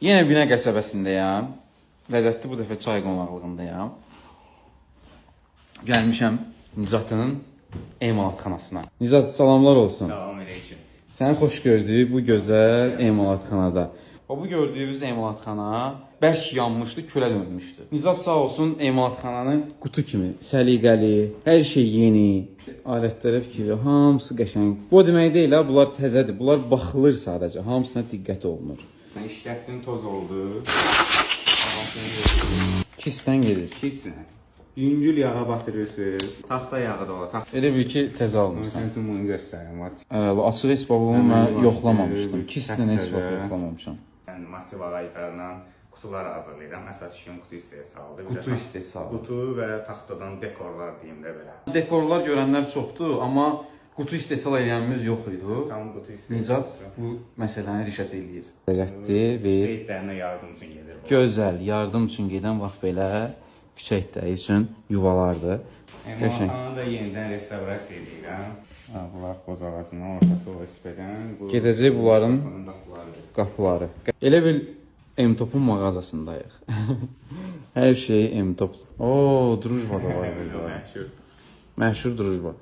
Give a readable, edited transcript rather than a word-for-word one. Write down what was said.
Yenə Binə qəsəbəsindəyəm. Ləzzətli bu dəfə çay qonaqlığındayam. Gəlmişəm Nicatının emalatxanasına. Nicat, salamlar olsun. Salam aleyküm. Səni xoş gördük bu gözəl emalatxanada. Və bu gördüyünüz emalatxana bərk yanmışdı, külə dönmüşdü. Nicat sağ olsun emalatxananı qutu kimi, səliqəli, hər şey yeni, alətlərə fikir ver, hamısı qəşəng. Bu o demək deyil ha, bunlar təzədir. Bunlar baxılır sadəcə. Hamısına diqqət olunur. İşlətdin toz oldu. Kisdən gedir. Pislə. Yüngül yağa batırırsınız. Taxta yağı da olar. Taxta. Elə bil ki, təzə almısan. Sən üçün bunu göstərim. Bax. Əla, açıq heç babamı mən Əməli yoxlamamışdım. başlı, Kislə heç vaxt təzə. yoxlamamışam. Mən masiv ağaclarla qutular hazırlayıram. Əsas işim qutu istehsalıdır. Bir də Qutu istehsalı. Qutu və taxtadan dekorlar deyim də belə. Dekorlar görənlər çoxdur, amma qutu istehsal edənimiz yox idi. Tam qutu istehsalı. Nicat bu məsələni rişət eləyir. Ləzzətli bir Küçə itlərinə yardım üçün gedir bu. gözəl yardım üçün gedən vaxt belə küçə itləri üçün yuvalardır. Qəşəng. Emalatxananı da yenidən restavrasiya edirəm. Ha, bunlar qoz ağacından ortası OSB-dən. Bu Gedəcək bunların Bunun qapılarıdır. qapıları. Elə bil M-Topun mağazasındayıq. Hər şey M-Topdur. Oo, Drujba da var burada. Məşhur. Məşhur Drujba.